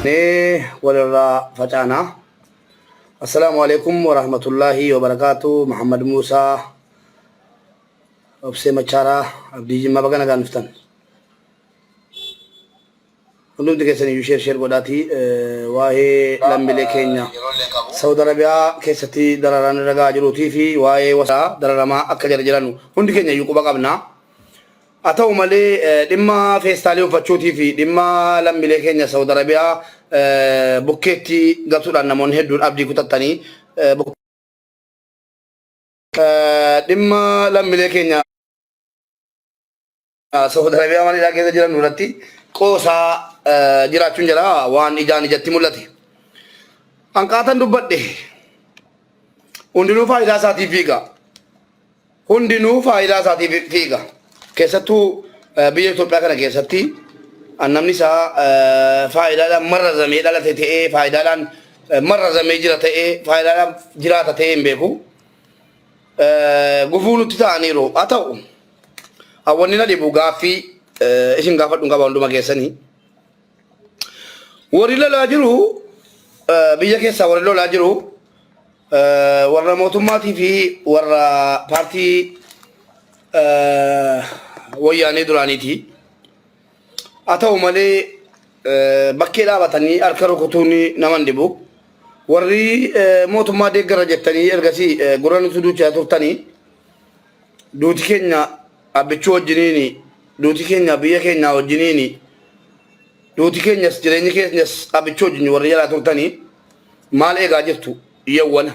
Mee walirraa facaana. Assalaamu alaikum warahmatullaahi wabarakaatu. Muhammad Muusaa, Obsee Machaaraa, Abdii Jimmaa baga nagaan dhuftan. Hundumti keessan iyyuu sheer sheer godhaatii waa'ee lammiilee keenya Saudi Arabiyaa keessatti dararaan irra gahaa jiruutii fi waa'ee wasaa dararamaa akka jara jiranu hundi keenya iyyuu quba qabna. Haa ta'u malee dhimma feestaalii uffachuutii fi dhimma lammiilee keenya Saudi Arabiyaa bukkeetti gatuudhaan namoonni hedduun abdii kutattanii dhimma lammiilee keenya Saudi Arabiyaa mana hidhaa keessa jiran irratti qoosaa jiraachuun jira waan ijaan ijatti mul'ate. Hanqaatan dubbadhe hundinuu faayidaa isaatiif fiiga. Hundinuu faayidaa isaatiif fiiga. Keessattuu biyya Itoophiyaa kana keessatti namni isaa faayidaadhaan marrazamee dhalate ta'ee faayidaadhaan marrazamee jira ta'ee faayidaadhaan jiraata ta'ee hin beeku. Gufuu nutti ta'aniiru. Haa ta'u wanni na dhibu gaaffii isin gaafadhu qaba hunduma keessanii. Warri lolaa jiru biyya keessaa warri lolaa jiru warra mootummaatii fi warra paartii wayyaanee duraaniiti. Haa ta'u malee bakkee dhaabatanii harka rukutuun nama hin dhibu. Warri mootummaa deeggara jettanii ergasii gurra nuti duuchaa turtanii duuti keenya abbichuu wajjiniini duuti keenya biyya keenya wajjiniini duuti keenyas jireenyi keenyas abbichuu wajjin warri jalaa turtanii maal eegaa jirtu yawwana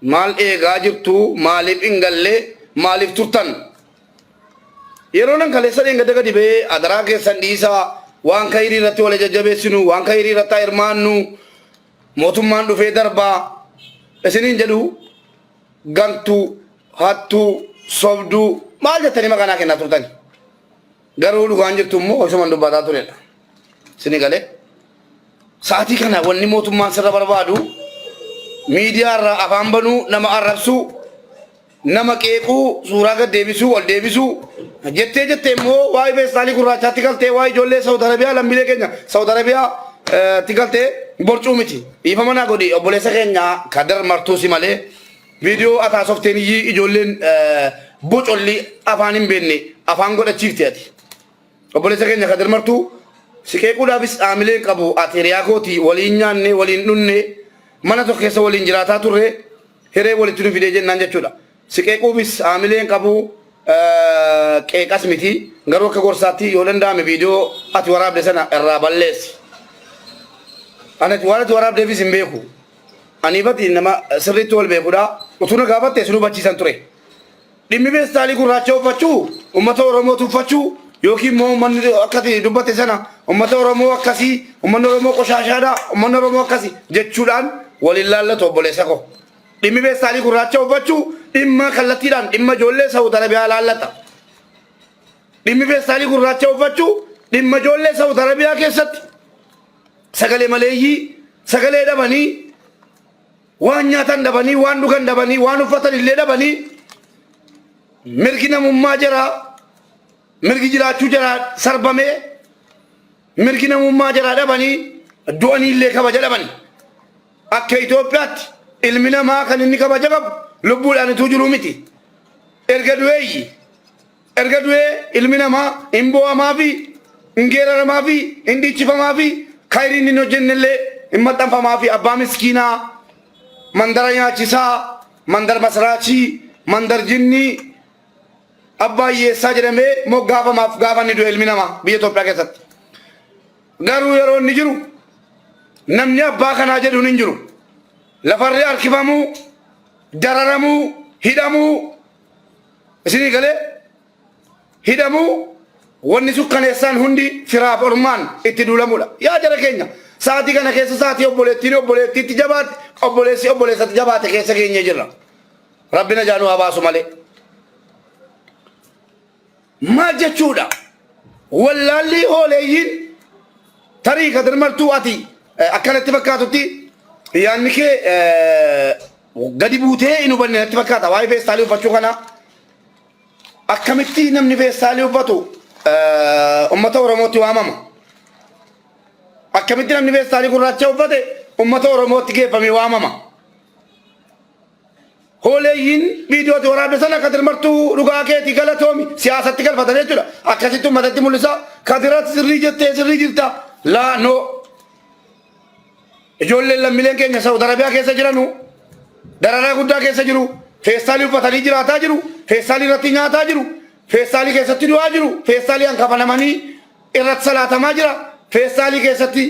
maal eegaa jirtu maaliif hin galle maaliif turtan yeroo nan kaleessa dheengadda gadi ba'ee adaraa keessan dhiisaa waan kayrii irratti wal jajjabeessinu waan kayrii irratti haa hirmaannu mootummaan dhufee darbaa isiniin jedhu gantuu, hattuu, sobduu maal jettanii maqaa naa kennaa turtani. Garuu dhugaan jirtu immoo osuman dubbataa turedha. Isinii galee sa'aatii kana wanni mootummaan sirra barbaadu miidiyaa irraa afaan banuu, nama arrabsuu, nama qeequu, suuraa gad deebisuu, ol deebisuu jettee jettee immoo waa'ee feestaalii gurraachaatti galtee waa'ee ijoollee Saudi Arabiyaa lammiilee keenya Saudi Arabiyaa tti galtee borcuu miti. Dhiifama naa godhi obboleessa keenya Kadar martuu si malee viidiyoo ataa softeen iyyii ijoolleen bocolli afaan hin beekne afaan godhachiifte ati. Obboleessa keenya Kadir martuu si qeequudhaafis haamilee hin qabu ati hiriyaa kooti waliin nyaanne waliin dhunne mana tokko keessa waliin jiraataa turre hiree walitti nu fidee jennaan jechuudha. Si qeequufis haamilee hin qabu qeeqas miti garuu akka gorsaatti yoo danda'ame viidiyoo ati waraabde sana irraa balleessi. Ani waan ati waraabdeefis hin beeku. Ani ifatti nama sirriitti wal beekudha. Utuu na gaafatte sin hubachiisan ture. Dhimmi feestaalii gurraacha uffachuu uummata Oromoo tuffachuu yookiin immoo uummanni akka ati dubbatte sana uummata Oromoo akkasii uummanni Oromoo qoshaashaadha uummanni Oromoo akkasii jechuudhaan waliin laallatu obboleessa koo. Dhimmi feestaalii gurraacha uffachuu dhimma kallattiidhaan dhimma ijoollee Saawud Arabiyaa laallata. Dhimmi feestaalii gurraacha uffachuu dhimma ijoollee Saawud Arabiyaa keessatti sagalee maleeyyii sagalee dhabanii waan nyaatan dhabanii waan dhugan dhabanii waan uffatan illee dhabanii mirgi namummaa jaraa mirgi jiraachuu jaraa sarbamee mirgi namummaa jaraa dhabanii du'anii illee kabaja dhabanii. Akka Itoophiyaatti ilmi namaa kan inni kabaja qabu lubbuudhaan utuu jiruu miti. Erga du'eeyyi. Erga du'ee ilmi namaa hin boo'amaa fi hin geeraramaa fi hin dhiichifamaa fi kayriin hin hojjennellee hin maxxanfamaa fi abbaa miskiinaa mandara nyaachisaa mandar masraachii mandar jinnii abbaa hiyyeessaa jedhamee moggaafamaaf gaafa inni du'e ilmi namaa biyya Itoophiyaa keessatti. Garuu yeroo inni jiru namni abbaa kanaa jedhuun hin jiru. Lafarri harkifamuu, dararamuu, hidhamuu isinii galee hidhamuu wanni sukkaneessaan hundi firaaf ormaan itti duulamudha. Yaa jara keenya sa'aatii kana keessa sa'aatii obboleettiin obboleettiitti jabaatte obboleessi obboleessatti jabaate keessa geenyee jirra. Rabbi najaa nu haa baasu malee. Maal jechuudha? Wallaalli hooleeyyiin tarii Kadir Martuu ati akkanatti fakkaatutti yaanni kee gadi buutee hin hubanne natti fakkaata waa'ee feestaalii uffachuu kana akkamitti namni feestaalii uffatu ummata Oromootti waamama. Akkamitti namni feestaalii gurraacha uffate uummata Oromootti geeffamee waamama? Hooleeyyiin viidiyooti waraabde sana Kadir Martuu dhugaa keetii galatoomi siyaasatti galfatan jechuudha. Akkasitti uummatatti mul'isa. Kadiratti sirrii jettee sirrii jirta. Laa noo. Ijoolleen lammiileen keenya Saawud Arabiyaa keessa jiranu dararaa guddaa keessa jiru. Feestaalii uffatanii jiraataa jiru. Feestaalii irratti nyaataa jiru. Feestaalii keessatti du'aa jiru. Feestaalii hankafanamanii irratti salaatamaa jira. Feestaalii keessatti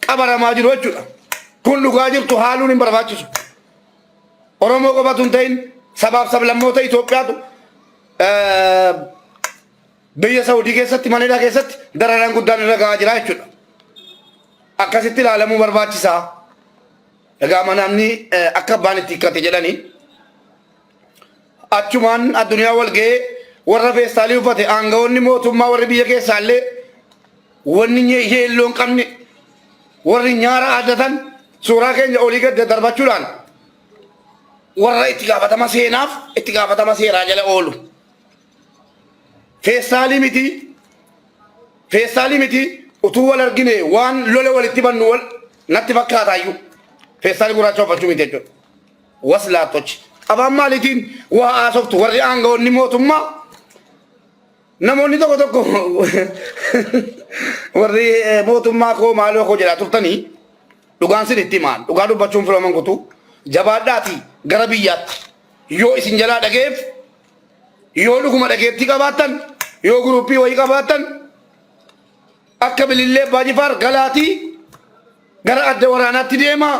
qabaramaa jiru jechuudha. Kun dhugaa jirtu haaluun hin barbaachisu. Oromoo qofatu hin ta'in sabaaf sablammoota Itoophiyaatu biyya Saawudii keessatti mana hidhaa keessatti dararaan guddaan irra gahaa jira jechuudha. Akkasitti ilaalamuu barbaachisaa. Egaa namni akka abbaan itti hiikkate jedhanii achumaan addunyaa wal ga'ee warra feestaalii uffate aangawoonni mootummaa warri biyya keessaa illee wanni yeelloo hin qabne warri nyaara aadatan suuraa keenya olii gad darbachuudhaan warra itti gaafatama seenaaf itti gaafatama seeraa jala oolu. Feestaalii miti feestaalii miti utuu wal argine waan lola walitti bannu wal natti fakkaataayyuu feestaalii gurraacha uffachuu miti jechuudha. Waslaattochi afaan maaliitiin waa haasoftu warri aangawoonni mootummaa namoonni tokko tokko warri mootummaa koo maaloo koo jedhaa turtanii dhugaan sin itti himaan dhugaa dubbachuun filooman kutuu jabaadhaati gara biyyaatti yoo isin jalaa dhageef yoo dhuguma dhageettii qabaattan yoo guruppii wayii qabaattan akka Bilillee Abbaa Jifaar galaatii gara adda waraanaatti deemaa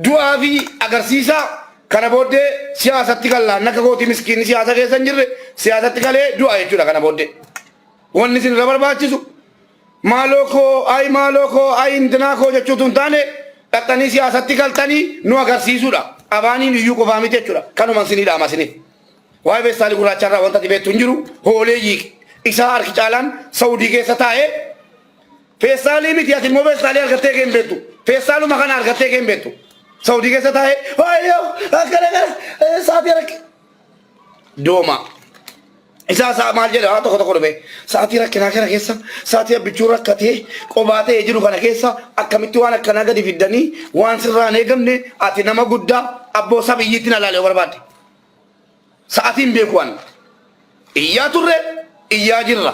du'aa fi agarsiisaa kana booddee siyaasatti gallaan akka gootii miskiinni siyaasa keessa hin jirre siyaasatti galee du'a jechuudha kana booddee. Wanni isin irra barbaachisu maaloo koo ayi maaloo koo ayi intinaa koo jechuutu hin taane dhaqxanii siyaasatti galtanii nu agarsiisuudha. Afaaniin iyyuu qofaa miti jechuudha. Kanuma isinii dhaama isiniif. Waa'ee feestaalii gurraachaa irraa wanta ati beektu hin jiru. Hooleeyyii isaa harki caalaan Saudii keessa taa'ee feestaalii miti ati immoo feestaalii argattee kee hin beektu. Feestaaluma kana argattee kee hin beektu. Saudii keessa taa'ee waayoo akkana kana sa'aatii rakke. Dooma. Isaa isaa maal jedha tokko tokko dhufe sa'aatii rakkinaa kana keessa sa'aatii abbichuu rakkatee qobaa ta'ee jiru kana keessa akkamitti waan akkanaa gadi fiddanii waan sirraan eegamne ati nama guddaa abboo sabiyyiitti na laale yoo barbaadde. Sa'aatiin beeku an. Iyyaa turre iyyaa jirra.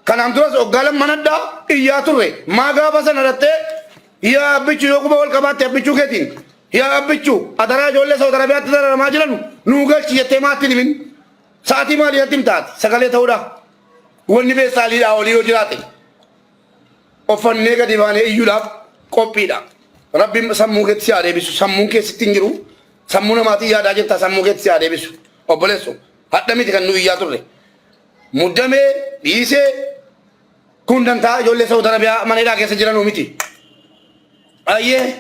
Kanaan duras hoggaa lammanadhaa iyyaa turre. Maa gaafa sana dhattee yaa abbichuu yoo quba wal qabaatte abbichuu keetiin yaa abbichuu adaraa ijoollee Saudi Arabiyaatti dararamaa jiran nuu galchi jettee maatti himin. Sa'aatii maalii natti himtaati sagalee ta'uudha. Wanni feestaaliidhaa olii yoo jiraate uffannee gadi baanee iyyuudhaaf qophiidha. Rabbiin sammuu keetti si haa deebisu. Sammuun keessatti hin jiru. Sammuu namaatiin yaadaa jirta sammuu keetti si haa deebisu. Obboleessu hadha miti kan nu iyyaa turre. Muddamee dhiisee kun dantaa ijoollee Saudi Arabiyaa mana hidhaa keessa jiranuu miti. Ayyee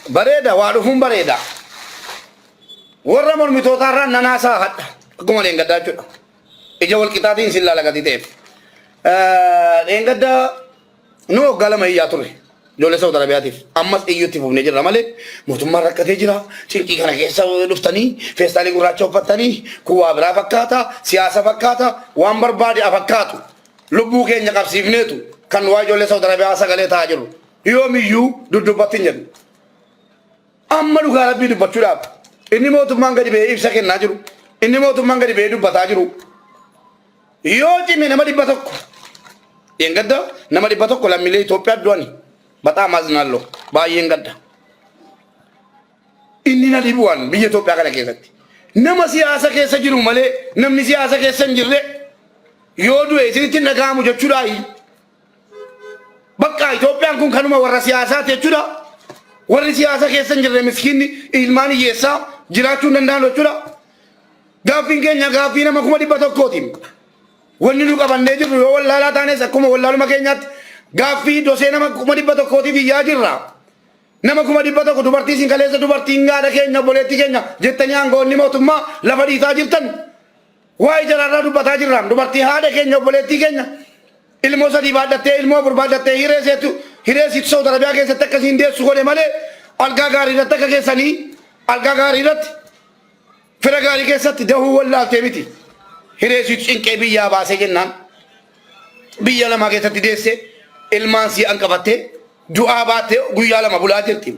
bareeda waa dhufuun bareeda. Warra mormitootaa irraa nanaasaa hadha. Akkuma leengaddaa jechuudha. Ija wal qixaatiin isin laala gatii ta'eef. Dheengaddaa nu waggaa lama iyyaa turre. Ijoollee Saudi Arabiyaatiif ammas iyyuutti fufnee jirra malee mootummaan rakkatee jira. Cinqii kana keessa dhuftanii feestaalii gurraacha uffattanii kun waa biraa fakkaata siyaasa fakkaata waan barbaade fakkaatu lubbuu keenya qabsiifneetu kan waa ijoollee Saudi Arabiyaa sagalee ta'aa jiru. Yoomiyyuu duddubbatti hin jedhu. Amma dhugaa rabbii dubbachuudhaaf inni mootummaan gadi ba'ee ibsa kennaa jiru. Inni mootummaan gadi ba'ee dubbataa jiru. Yoo cime nama 100. Dheengadda nama 100 lammiilee Itoophiyaa du'ani. Baxaa maazinaallo baay'een gadda. Inni na dhibu'an biyya Itoophiyaa kana keessatti. Nama siyaasa keessa jiru malee namni siyaasa keessa hin jirre yoo du'e isinitti hin dhaga'amu jechuudhaayi. Bakka Itoophiyaan kun kanuma warra siyaasaati jechuudha. Warri siyaasa keessa hin jirre miskiinni ilmaan hiyyeessaa jiraachuu hin danda'an jechuudha. Gaaffiin keenya gaaffii nama 100,000ti. Wanni nu qabannee jirru yoo wallaalaa taanes akkuma wallaaluma keenyaatti gaaffii dosee nama 100,000tiif iyyaa jirra. Nama 100,000 dubartii isin kaleessa dubartiin haadha keenya obboleettii keenya jettanii aangawoonni mootummaa lafa dhiitaa jirtan waa'ee jaraarraa dubbataa jirra. Dubartii haadha keenya obboleettii keenya ilmoo sadii baadhattee ilmoo afur baadhattee hiree seetu hiree siitu Saudi Arabiyaa keessatti akkasiin deessu godhe malee algaa gaarii irratti akka keessanii algaa gaarii irratti fira gaarii keessatti dahuu wallaaltee miti. Hiree siitu cinqee biyyaa baasee jennaan biyya lamaa keessatti deesse Ilmaan sii hanqafattee du'aa baattee guyyaa lama bulaa jirti.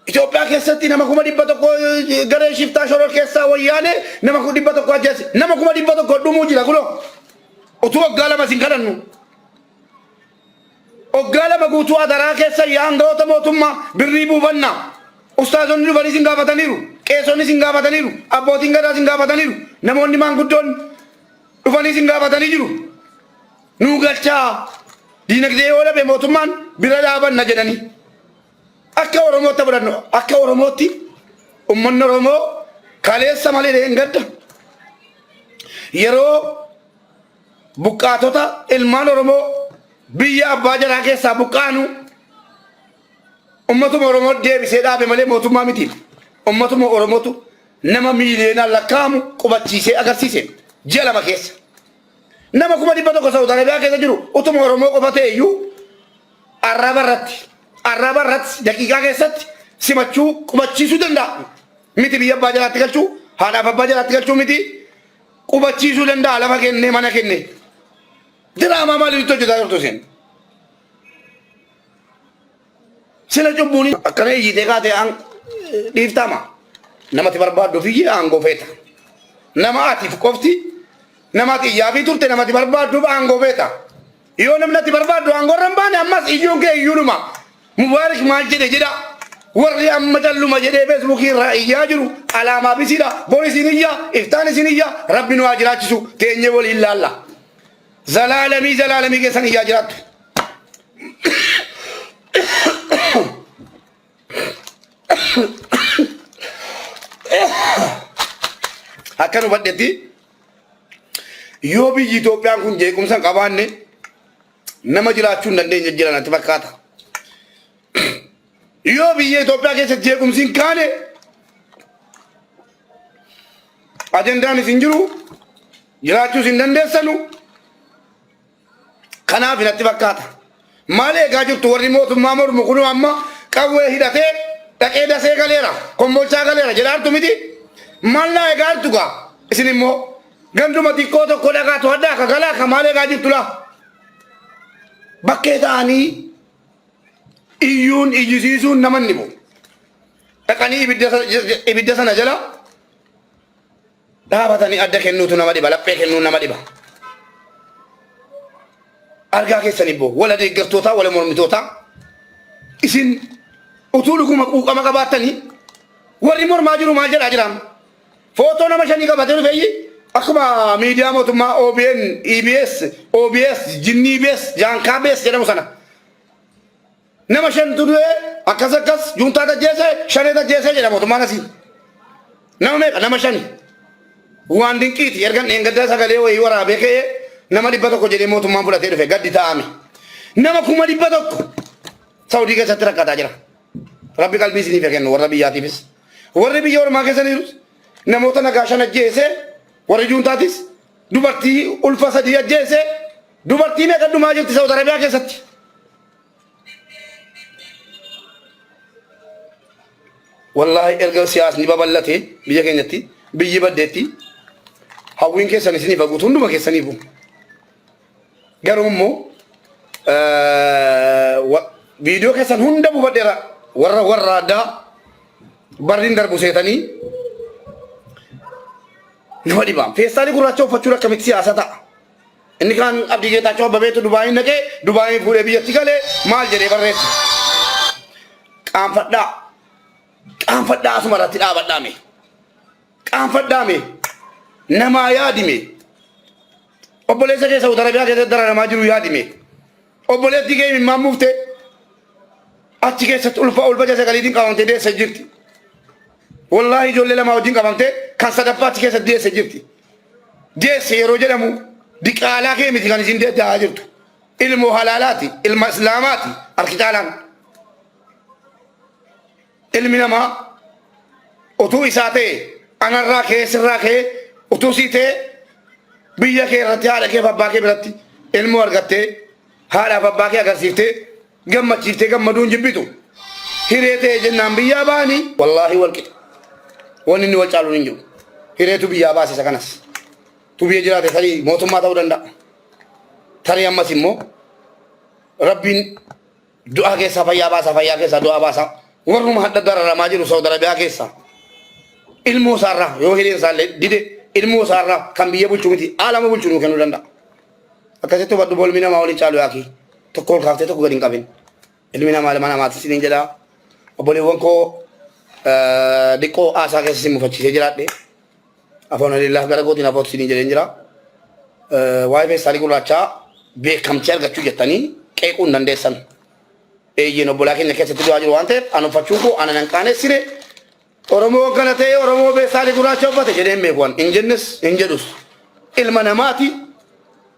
Itoophiyaa keessatti nama 100,000 garee shiftaa shoror keessaa wayyaanee nama 100,000 ajjeese. Nama 100,000 dhumuu jira kunoo. Utuu waggaa lama isin kadhannu. Waggaa lama guutuu adaraa keessa yaangawoota mootummaa birrii buufannaa. Ustaazonni dhufanii isin gaafataniiru. Qeesonni isin gaafataniiru. Abbootiin gadaa isin gaafataniiru. Namoonni maanguddoon dhufanii isin gaafatanii jiru. Nuu galchaa diinagdee yoo dhabe mootummaan bira dhaabanna jedhanii. Akka Oromootti fudhannu akka Oromootti uummanni Oromoo kaleessa malee hin gadda. Yeroo buqqaatota ilmaan Oromoo biyya abbaa jaraa keessaa buqqaanu ummatuma Oromoo deebisee dhaabe malee mootummaa miti. Ummatuma Oromootu nama miiliyoonaan lakkaa'amu qubachiisee agarsiise ji'a 2 keessa. Nama 100,000 Saawud Arabiyaa keessa jiru utuma Oromoo qofa ta'e iyyuu arraba irratti arraba irratti daqiiqaa keessatti simachuu qubachiisuu danda'a. Miti biyya abbaa jalaatti galchuu haadhaaf abbaa jalaatti galchuu miti qubachiisuu danda'a lafa kennee mana kennee. Diraamaa maaliitu hojjetaa jirtu isin? Sila cubbuun akkana iyyitee kaatee aan dhiiftaama. Namati barbaaddu fi aangoo feeta. Nama atiif qofti nama ati iyyaafii turte namati barbaadduuf aangoo feeta. Yoo namni ati barbaaddu aangoo irra hin baane ammas iyyuun kee iyyuudhuma. Mubaarik maal jedhe jedha. Warri amma calluma jedhee feesbuukii irraa iyyaa jiru alaamaa bisiidha. Bor isin iyya, iftaan isin iyya, rabbi nu haa jiraachisu teenyee waliin laalla. Zalaalamii zalaalamii keessan iyyaa jiraattu. Akka nu badhetti yoo biyyi Itoophiyaan kun jeequmsa hin qabaanne nama jiraachuu hin dandeenye jira natti fakkaata. Yoo biyya Itoophiyaa keessatti jeequmsi hin kaane ajendaan isin jiru jiraachuus hin dandeessanu. Kanaaf natti fakkaata. Maal eegaa jirtu warri mootummaa mormu kunoo amma qawwee hidhatee dhaqee dasee galeera, kombolchaa galeera jedhaartu miti. Maal naa eegaa jirtu gaa? Isin immoo ganduma xiqqoo tokko dhaqaa to'adhaa ka galaa ka maal eegaa jirtu laa? Bakkee ta'anii iyyuun iyyisiisuun nama hin dhibu. Dhaqanii ibidda sana jala dhaabatanii adda kennuutu nama dhiba, laphee kennuun nama dhiba. Argaa keessan ibboo wala deeggartootaa wala mormitootaa isin utuu dhuguma quuqama qabaattanii warri mormaa jiru maal jedhaa jiraam? Footoo nama shanii qabatee dhufeeyyi akkuma miidiyaa mootummaa OBN, EBS, OBS, Jinnii EBS, Jaankaa BS jedhamu sana. Nama shantu du'ee akkas akkas juuntaa tajjeese shanee tajjeesee jedha mootummaan asii. Nama meeqa? Nama shani. Waan dinqiiti ergan dheengaddaa sagalee wayii waraabee ka'ee nama 100 jedhee mootummaan fudhatee dhufe gaddi taa'ame. Nama 100,000 Saudii keessatti rakkataa jira. Rabbi qalbii isiniif haa kennu warra biyyaatiifis. Warri biyya ormaa keessa jirus namoota nagaa shan ajjeese warri juuntaatis dubartii ulfa sadii ajjeese dubartii meeqa dhumaa jirti Saudi Arabiyaa keessatti. Wallaahi erga siyaasni babal'ate biyya keenyatti biyyi baddeetti hawwiin keessan isiniif haguutu hunduma keessaniifu. Garuu immoo viidiyoo keessan hunda buufadheera warra warra addaa barriin darbu seetanii nama dhibaa. Feestaalii gurraacha uffachuun akkamitti siyaasa ta'a? Inni kaan Abdii Geetaachoo Abbabeetu Dubaayiin dhaqee Dubaayiin fuudhee biyyatti galee maal jedhee barreesse. Qaanfadhaa. Qaanfadhaa asuma irratti dhaabadhaa mee. Qaanfadhaa mee. Namaa yaadi mee. Obboleessa kee Saudi Arabiyaa keessatti dararamaa jiru yaadi mee. Obboleettii kee imimmaan buuftee achi keessatti ulfa ulfa jasagaliitiin qabamtee deesse jirti. Wallaahi ijoollee lamaa wajjin qabamtee kan sadaffaa achi keessatti deesse jirti. Deesse yeroo jedhamu diqaalaa kee miti kan isin deedaa jirtu. Ilmoo halaalaati, ilma islaamaati harki caalaan. Ilmi namaa utuu isaa ta'e anarraa ka'ee sirraa ka'ee utuu sii ta'e biyya kee irratti haadha kee fi abbaa kee biratti ilmoo argattee haadhaaf abbaa kee agarsiiftee gammachiiftee gammaduu hin jibbitu. Hiree ta'e jennaan biyyaa ba'anii wallaahi wal qixa. Wanni inni wal caaluun hin jiru. Hireetu biyyaa baase isa kanas. Tu biyya jiraate tarii mootummaa ta'uu danda'a. Tarii ammas immoo Rabbiin du'aa keessaa fayyaa baasa, fayyaa keessaa du'aa baasa. Warruma hadda dararamaa jiru Saudi Arabiyaa keessaa. Ilmoo isaarraa yoo hireen isaallee dide ilmoo isaarraa kan biyya bulchu miti aalama bulchu nuu kennuu danda'a. Akkasitti hubadhu bolmi namaa waliin caalu yaakii. Tokko ol kaaftee tokko gadi hin qabin. Ilmi namaa ilma namaati isiniin jedha. Obboleewwan koo diqqoo haasaa keessa isin mufachiisee jiraadhe. Afoon alillaah gara kootiin afootu isiniin jedheen jira. Waa'ee feestaalii gurraachaa beekamtii argachuu jettanii qeequu hin dandeessan. Eeyyeen obbolaa keenya keessatti du'aa jiru waan ta'eef an uffachuun koo ana nan qaanessine. Oromoo kana ta'e Oromoo feestaalii gurraacha uffate jedhee hin beeku an. Hin jennes hin jedhus. Ilma namaati.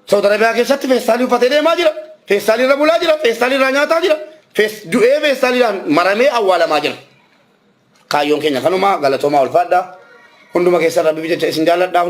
Saudi Arabiyaa keessatti feestaalii uffatee deemaa jira. Feestaalii irra bulaa jira. Feestaalii irraa nyaataa jira. Du'ee feestaaliidhaan maramee awwaalamaa jira. Kaayyoon keenya kanuma galatoomaa ulfaadha. Hunduma keessan Rabbiif jecha isin jaalladha.